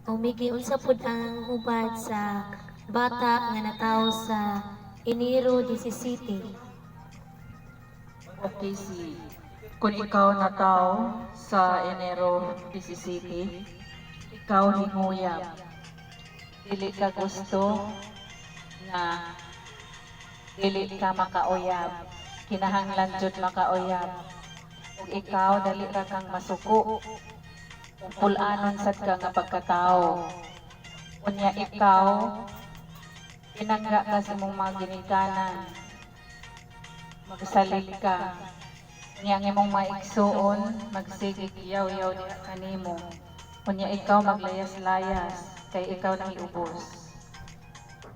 O Miggy, unsa pud ang hubad sa bata nga natawo sa Enero 17? Okay, si kung ikaw natawo sa Enero 17, ikaw hinguyab. Dili ka gusto nga dili ka makauyab. Kinahanglan jud makauyab. Ug ikaw, dali ra kang masuko. Ug pul-anon sad ka nga pagkatao. Unya ikaw, pinangga ka sa imong mga ginikanan. Magsalig ka. Unya ang imong mga igsuon, magsigig yaw-yaw diha kanimo. Unya ikaw, maglayas-layas kay ikaw nang iubos.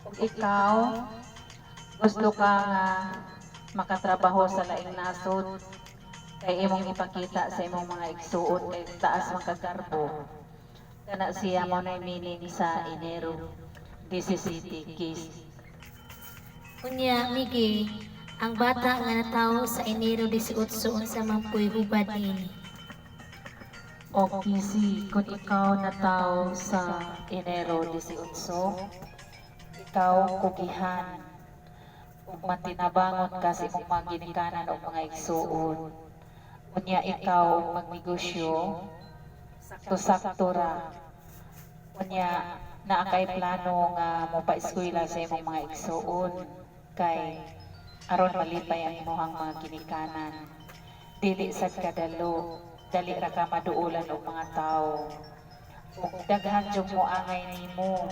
Ug ikaw, gusto ka nga makatrabaho sa laing nasod kay imong ipakita sa imong mga igsuon kay taas man kag garbo. Kana siya mo na meaning sa Enero 17, Casey. Unya, Miggy, ang bata nga natawo sa Enero 18, unsa man puy hubad niini? O Casey, kung ikaw natawo sa Enero 18, ikaw kugihan ug matinabangon ka sa imong mga ginikanan o mga igsuon. Unya ikaw, magnegosyo, sakto-sakto ra. Unya naa kay plano nga mopa-eskwela sa imong mga igsuon kay aron malipay ang imong mga ginikanan. Dili sad kadalo, dali ra ka maduolan og mga tawo. Ug daghan jud mo angay nimo.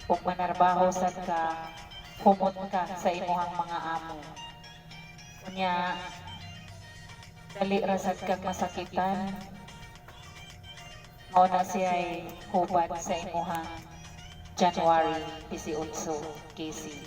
Ug manarbaho sad ka, humot ka sa imong mga amo. Unya dali ra sad kag masakitan. Mao na siya hubad sa imuhang January 18, Casey.